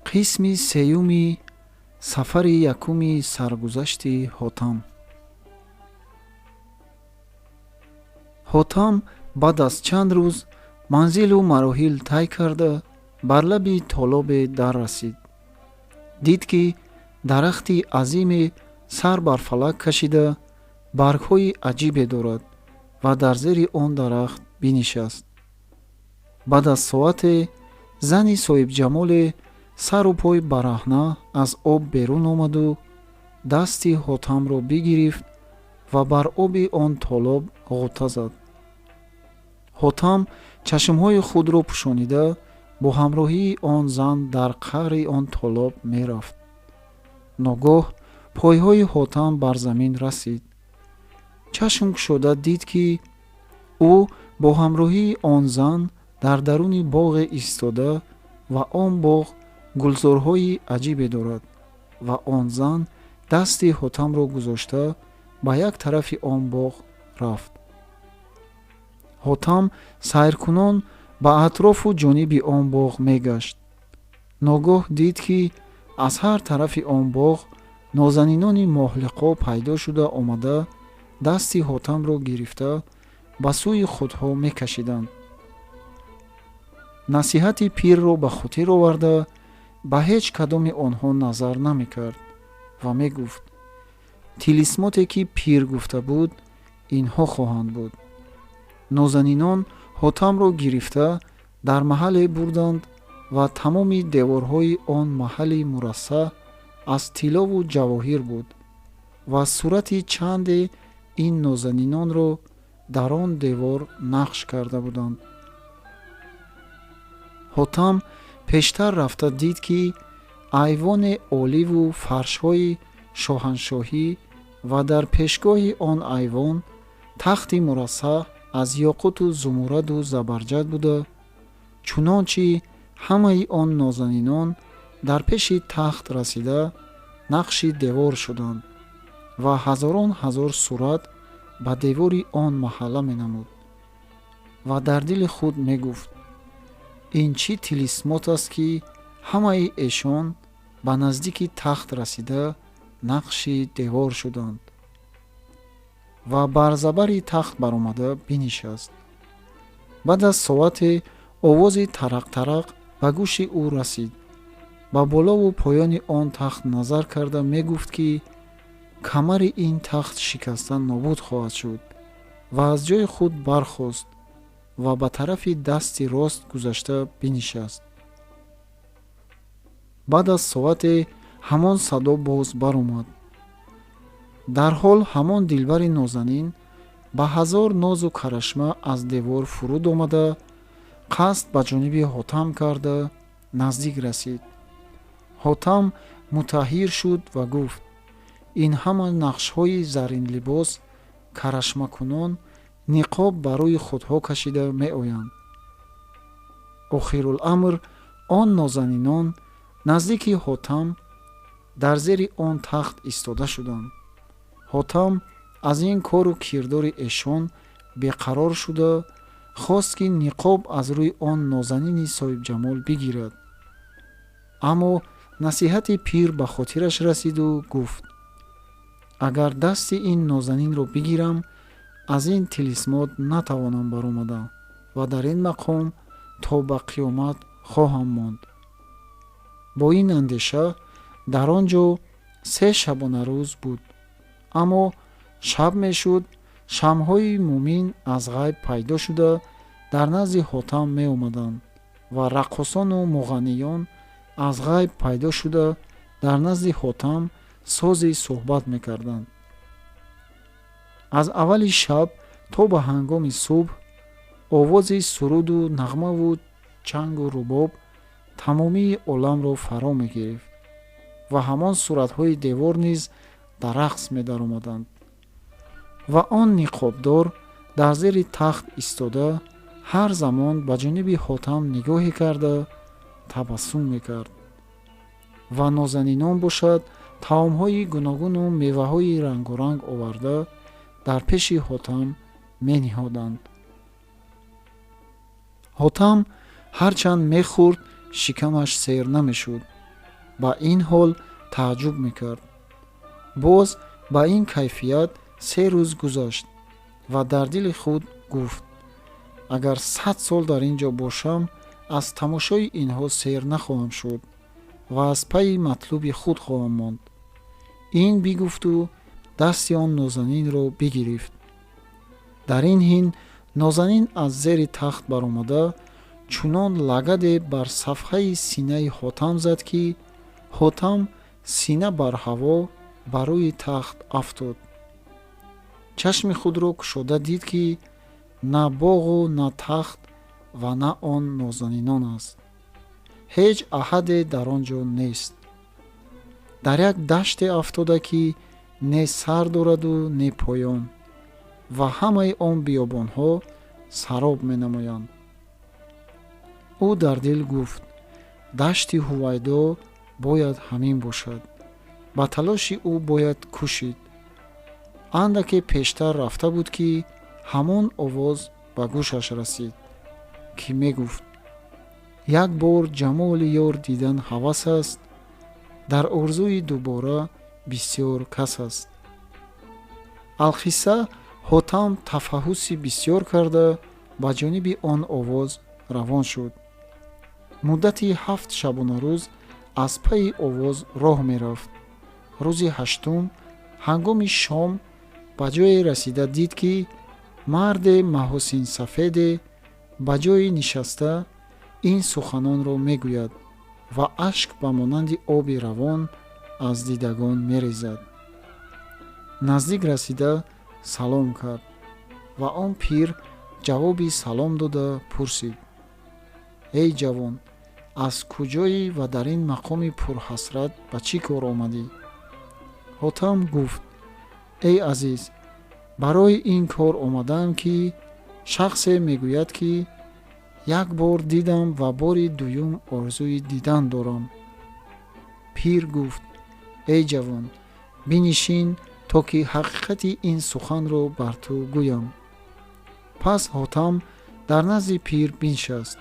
Қисми сеюми сафари якуми саргузашти Ҳотам. Ҳотам баъд аз чанд рӯз манзилу мароҳил тай карда, бар лаби толобе дар расид. Дид, ки дарахти азиме сар бар фалак кашида, баргҳои аҷибе дорад ва дар зери он дарахт бинишаст. Баъд аз соате зани соҳибҷамоле сару пой бараҳна аз об берун омаду дасти Ҳотамро бигирифт ва бар оби он толоб ғӯта зад. Ҳотам чашмҳои худро пӯшонида, бо ҳамроҳии он зан дар қаъри он толоб мерафт. Ногоҳ пойҳои Ҳотам бар замин расид. Чашм кушода дид, ки ӯ бо ҳамроҳии он зан дар даруни боғе истода ва он боғ гулзорҳои аҷибе дорад ва он зан дасти Ҳотамро гузошта, ба як тарафи он боғ рафт. Ҳотам сайркунон ба атрофу ҷониби он боғ мегашт. Ногоҳ дид, ки аз ҳар тарафи он боғ нозанинони моҳлиқо пайдо шуда омада, дасти Ҳотамро гирифта, ба сӯи худҳо мекашиданд. Насиҳати пирро ба хотир оварда, ба ҳеҷ кадоми онҳо назар намекард ва мегуфт: тилисмоте ки пир гуфта буд, инҳо хоҳанд буд. Нозанинон Ҳотамро гирифта, дар маҳалле бурданд ва тамоми деворҳои он маҳалли мурассаъ аз тиллову ҷавоҳир буд ва сурати чанде ин нозанинонро дар он девор нақш карда буданд. Ҳотам пештар рафта дид, ки айвоне оливу фаршҳои шоҳаншоҳӣ ва дар пешгоҳи он айвон тахти мурассаъ аз ёқуту зумурраду забарҷад буда, чунончи ҳамаи он нозанинон дар пеши тахт расида, нақши девор шуданд ва ҳазорон ҳазор сурат ба девори он маҳалла менамуд ва дар дили худ мегуфт: ин чӣ тилисмот аст, ки ҳамаи эшон ба наздики тахт расида, нақши девор шуданд? Ва бар забари тахт баромада бинишаст. Баъд аз соате овози тарақ-тарақ ба гӯши ӯ расид. Ба болову поёни он тахт назар карда мегуфт, ки камари ин тахт шикаста нобуд хоҳад шуд, ва аз ҷои худ бархост ва ба тарафи дасти рост гузашта бинишаст. Баъд аз соате ҳамон садо боз баромад. Дарҳол ҳамон дилбари нозанин ба ҳазор нозу карашма аз девор фуруд омада, қасд ба ҷониби Ҳотам карда, наздик расид. Ҳотам мутаҳайир шуд ва гуфт: ин ҳама нақшҳои зарринлибос карашмакунон ниқоб ба рӯи худҳо кашида меоянд. Охируламр он нозанинон наздики Ҳотам дар зери он тахт истода шуданд. Ҳотам аз ин кору кирдори эшон беқарор шуда, хост, ки ниқоб аз рӯи он нозанини соҳибҷамол бигирад, аммо насиҳати пир ба хотираш расиду гуфт: агар дасти ин нозанинро бигирам, аз ин тилисмот натавонам баромада ва дар ин мақом то ба қиёмат хоҳам монд. Бо ин андеша дар он ҷо 3 шабонарӯз буд. Аммо шаб мешуд, шамъҳои мумин аз ғайб пайдо шуда, дар назди Ҳотам меомаданд ва раққосону муғанниён аз ғайб пайдо шуда, дар назди Ҳотам сози суҳбат мекарданд. Аз аввали шаб то ба ҳангоми субҳ овози суруду нағмаву чангу рубоб тамомии оламро фаро мегирифт ва ҳамон суратҳои девор низ дар рақс медаромаданд. Ва он ниқобдор дар зери тахт истода, ҳар замон ба ҷониби Ҳотам нигоҳе карда, табассум мекард. Ва нозанинон бошад, таомҳои гуногуну меваҳои рангоранг оварда, дар пеши Ҳотам мениҳоданд. Ҳотам ҳарчанд мехӯрд, шикамаш сер намешуд. Ба ин ҳол тааҷҷуб мекард. Боз ба ин кайфият 3 рӯз гузашт ва дар дили худ гуфт: агар 100 сол дар ин ҷо бошам, аз тамошои инҳо сер нахоҳам шуд ва аз пайи матлуби худ хоҳам монд. Ин бигуфту дасти он нозанинро бигирифт. Дар ин ҳин нозанин аз зери тахт баромада, чунон лагаде бар сафҳаи синаи Ҳотам зад, ки Ҳотам сина бар ҳаво ба рӯи тахт афтод. Чашми худро кушода дид, ки на боғу на тахт ва на он нозанинон аст, ҳеҷ аҳаде дар он ҷо нест. Дар як даште афтода, ки не сар дораду не поён ва ҳамаи он биёбонҳо сароб менамоянд. Ӯ дар дил гуфт: дашти Ҳувайдо бояд ҳамин бошад, ба талоши ӯ бояд кӯшид. Андаке пештар рафта буд, ки ҳамон овоз ба гӯшаш расид, ки мегуфт: як бор ҷамоли ёр дидан ҳавас аст, дар орзуи дубора бисёр кас аст. Алқисса, Ҳотам тафаҳҳуси бисёр карда, ба ҷониби он овоз равон шуд. Муддати 7 шабонарӯз аз пайи овоз роҳ мерафт. Рӯзи ҳаштум ҳангоми шом ба ҷое расида дид, ки марде маҳосинсафеде ба ҷойи нишаста ин суханонро мегӯяд ва ашк ба монанди оби равон аз дидагон мерезад. Наздик расида салом кард ва он пир ҷавоби салом дода пурсид: эй ҷавон, аз куҷоӣ ва дар ин мақоми пурҳасрат ба чӣ кор омадӣ? Ҳотам гуфт: эй азиз, барои ин кор омадаам, ки шахсе мегӯяд, ки як бор дидам ва бори дуюм орзуи дидан дорам. Пир гуфт: эй ҷавон, бинишин, то ки ҳақиқати ин суханро бар ту гӯям. Пас Ҳотам дар назди пир биншаст.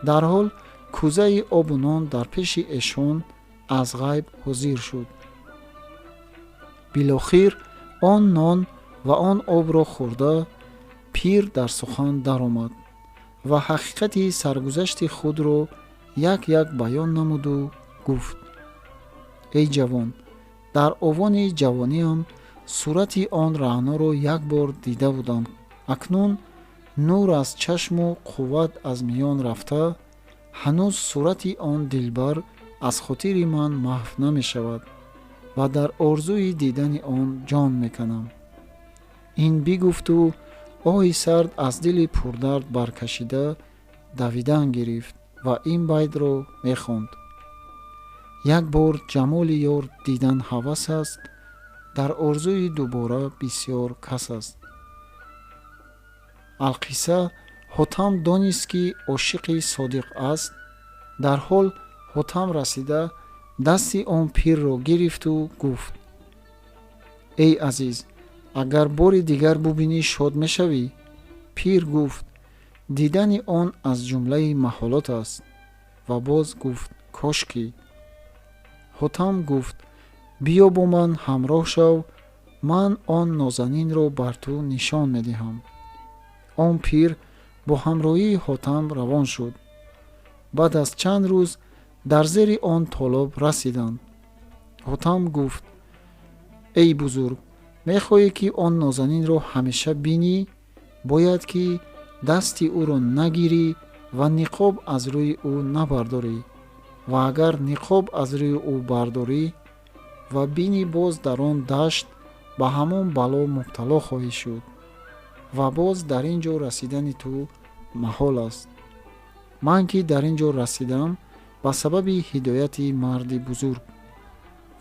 Дарҳол кӯзаи обу нон дар пеши эшон аз ғайб ҳозир шуд. Билохир он нон ва он обро хӯрда, пир дар сухан даромад ва ҳақиқати саргузашти худро як як баён намуду гуфт: эй ҷавон, дар овони ҷавониам сурати он раъноро як бор дида будам. Акнун нур аз чашму қувват аз миён рафта, ҳанӯз сурати он дилбар аз хотири ман маҳв намешавад ва дар орзуи дидани он ҷон меканам. Ин бигуфту оҳи сард аз дили пурдард баркашида давидан гирифт ва ин байтро мехонд: як бор ҷамоли ёр дидан ҳавас аст, дар орзуи дубора бисёр кас аст. Алқисса, Ҳотам донист, ки ошиқи содиқ аст. Дарҳол Ҳотам расида дасти он пирро гирифту гуфт: эй азиз, агар бори дигар бубинӣ, шод мешавӣ? Пир гуфт: дидани он аз ҷумлаи маҳолот аст. Ва боз гуфт: кошкӣ. Ҳотам гуфт: биё, бо ман ҳамроҳ шав, ман он нозанинро бар ту нишон медиҳам. Он пир бо ҳамроҳии Ҳотам равон шуд. Баъд аз чанд рӯз дар зери он толоб расиданд. Ҳотам гуфт: эй бузург, мехоҳӣ, ки он нозанинро ҳамеша бинӣ, бояд ки дасти ӯро нагирӣ ва ниқоб аз рӯи ӯ набардорӣ. Ва агар ниқоб аз рӯи ӯ бардорӣ ва бинӣ, боз дар он дашт ба ҳамон бало мубтало хоҳӣ шуд ва боз дар ин ҷо расидани ту маҳол аст. Ман ки дар ин ҷо расидам, ба сабаби ҳидояти марди бузург.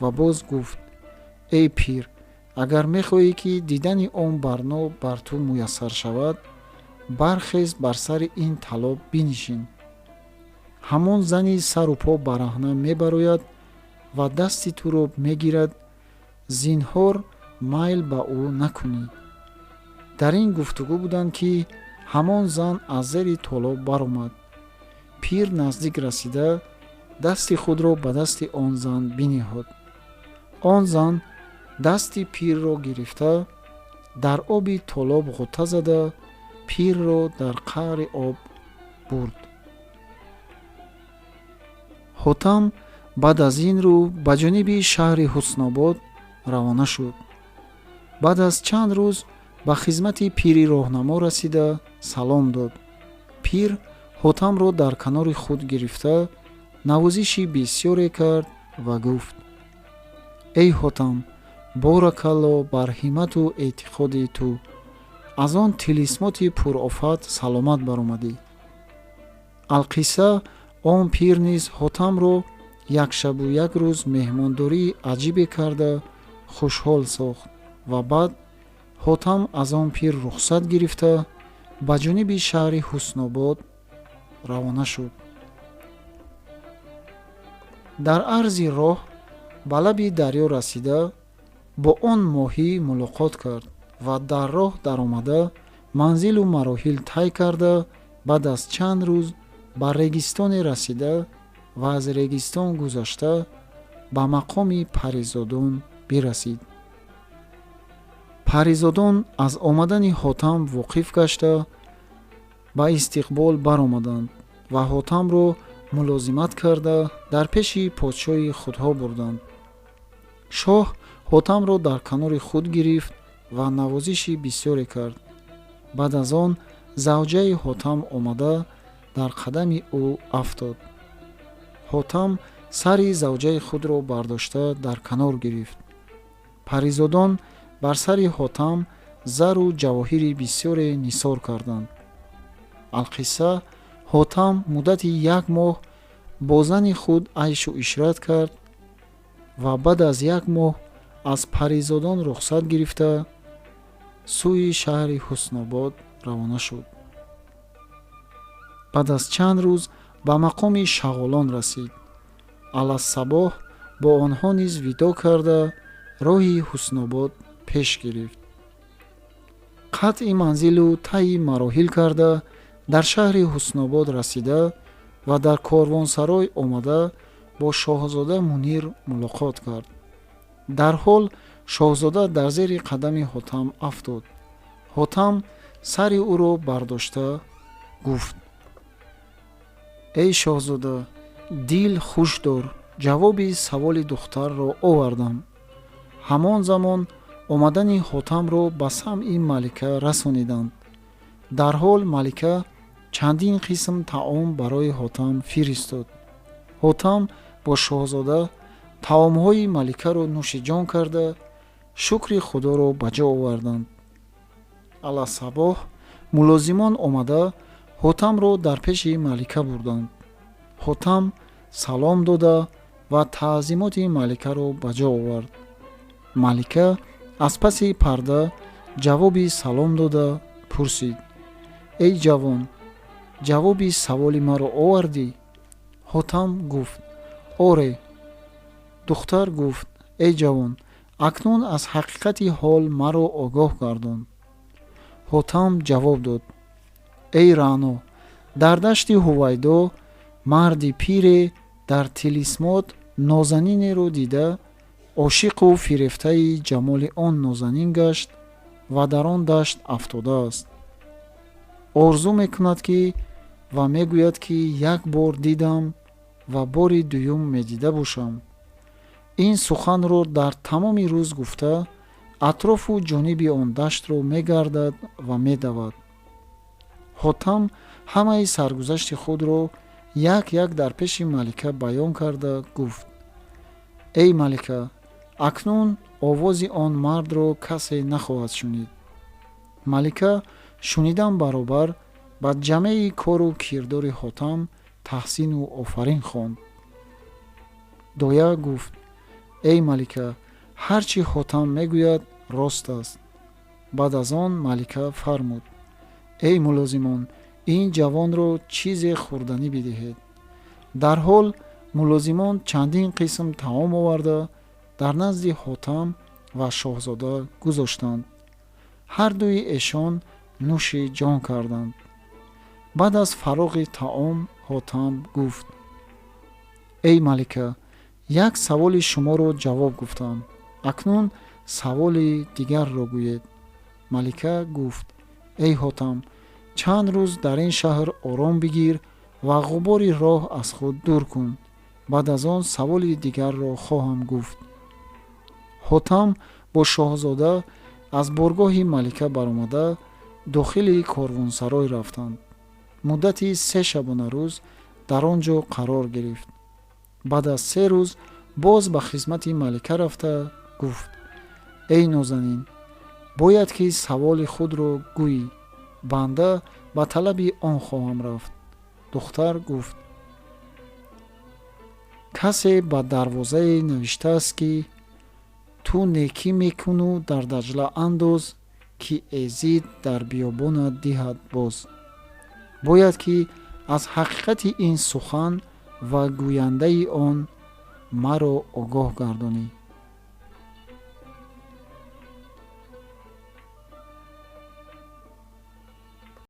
Ва боз гуфт: эй пир, агар мехоҳӣ, ки дидани он барно бар ту муяссар шавад, бархез, бар сари ин талоб бинишин. Ҳамон зани сару по бараҳна мебарояд ва дасти туро мегирад. Зинҳор майл ба ӯ накунӣ. Дар ин гуфтугӯ буданд, ки ҳамон зан аз зери толоб баромад. Пир наздик расида Дасти худро ба дасти он зан биниҳод. Он зан дасти пирро гирифта, дар оби толоб ғӯта зада, пирро дар қаъри об бурд. Ҳотам баъд аз ин рӯ ба ҷониби шаҳри Ҳуснобод равона шуд. Баъд аз чанд рӯз ба хизмати пири роҳнамо расида, салом дод. Пир Ҳотамро дар канори худ гирифта, навозиши бисёре кард ва гуфт: «Эй Ҳотам, боракалло бар ҳиммату эътиқоди ту, аз он тилисмоти пурофат саломат баромадӣ». Алқисса, он пир низ Ҳотамро як шабу як рӯз меҳмондории аҷибе карда, хушҳол сохт ва баъд Ҳотам аз он пир рухсат гирифта, ба ҷониби шаҳри Ҳуснобод равона шуд. Дар арзи роҳ ба лаби дарё расида, бо он моҳӣ мулоқот кард ва дар роҳ даромада, манзилу мароҳил тай карда, баъд аз чанд рӯз ба регистоне расида ва аз регистон гузашта, ба мақоми паризодон бирасид. Паризодон аз омадани Ҳотам воқиф гашта, ба истиқбол баромаданд ва Ҳотамро мулозимат карда, дар пеши подшоҳи худҳо бурданд. Шоҳ Ҳотамро дар канори худ гирифт ва навозиши бисёре кард. Баъд аз он завҷаи Ҳотам омада, дар қадами ӯ афтод. Ҳотам сари завҷаи худро бардошта, дар канор гирифт. Паризодон бар сари Ҳотам зару ҷавоҳири бисёре нисор карданд. Алқисса, Ҳотам муддати як моҳ бо зани худ айшу ишрат кард ва баъд аз як моҳ аз паризодон рухсат гирифта, сӯи шаҳри Ҳуснобод равона шуд. Баъд аз чанд рӯз ба мақоми шағолон расид. Алассабоҳ бо онҳо низ видоъ карда, роҳи Ҳуснобод пеш гирифт. Қатъи манзилу тайи мароҳил карда, дар шаҳри Ҳуснобод расида ва дар корвонсарой омада, бо шоҳзода Мунир мулоқот кард. Дарҳол шоҳзода дар зери қадами Ҳотам афтод. Ҳотам сари ӯро бардошта гуфт: «Эй шоҳзода, дил хуш дор, ҷавоби саволи духтарро овардам». Ҳамон замон омадани Ҳотамро ба самъи малика расониданд. Дарҳол малика чандин қисм таом барои Ҳотам фиристод. Ҳотам бо шоҳзода таомҳои маликаро нӯши ҷон карда, шукри Худоро ба ҷо оварданд. Алассабоҳ мулозимон омада, Ҳотамро дар пеши малика бурданд. Ҳотам салом дода ва таъзимоти маликаро ба ҷо овард. Малика аз паси парда ҷавоби салом дода пурсид: «Эй ҷавон, ҷавоби саволи маро овардӣ?» Ҳотам гуфт: «Оре». Духтар гуфт: «Эй ҷавон, акнун аз ҳақиқати ҳол маро огоҳ гардон». Ҳотам ҷавоб дод: «Эй Раъно, дар дашти Ҳувайдо марди пире дар тилисмот нозанинеро дида, ошиқу фирефтаи ҷамоли он нозанин гашт ва дар он дашт афтодааст. Орзу мекунад ки ва мегӯяд, ки як бор дидам ва бори дуюм медида бошам. Ин суханро дар тамоми рӯз гуфта, атрофу ҷониби он даштро мегардад ва медавад». Ҳотам ҳамаи саргузашти худро як як дар пеши малика баён карда гуфт: «Эй малика, акнун овози он мардро касе нахоҳад шунид». Малика шунидан баробар ба ҷамеи кору кирдори Ҳотам таҳсину офарин хонд. Доя гуфт: «Эй малика, ҳар чӣ Ҳотам мегӯяд, рост аст». Баъд аз он малика фармуд: «Эй мулозимон, ин ҷавонро чизе хӯрданӣ бидиҳед». Дарҳол мулозимон чандин қисм таом оварда, дар назди Ҳотам ва шоҳзода гузоштанд. Ҳар дуи эшон нӯши ҷон карданд. Баъд аз фароғи таом Ҳотам гуфт: Эй малика, як саволи шуморо ҷавоб гуфтам, акнун саволи дигарро гӯед. Малика гуфт: Эй Ҳотам, чанд рӯз дар ин шаҳр ором бигир ва ғубори роҳ аз худ дур кун. Баъд аз он саволи дигарро хоҳам гуфт. Ҳотам бо шоҳзода аз боргоҳи малика баромада, дохили корвонсарой рафтанд. Муддати 3 шабонарӯз дар он ҷо қарор гирифт. Баъд аз 3 рӯз боз ба хизмати малика рафта гуфт: Эй нозанин, бояд ки саволи худро гӯӣ, банда ба талаби он хоҳам рафт. Духтар гуфт: Касе ба дарвозае навиштааст, ки ту некӣ мекуну дар Даҷла андоз, ки эзид дар биёбонат диҳад боз. Бояд ки аз ҳақиқати ин сухан ва гӯяндаи он маро огоҳ гардонӣ.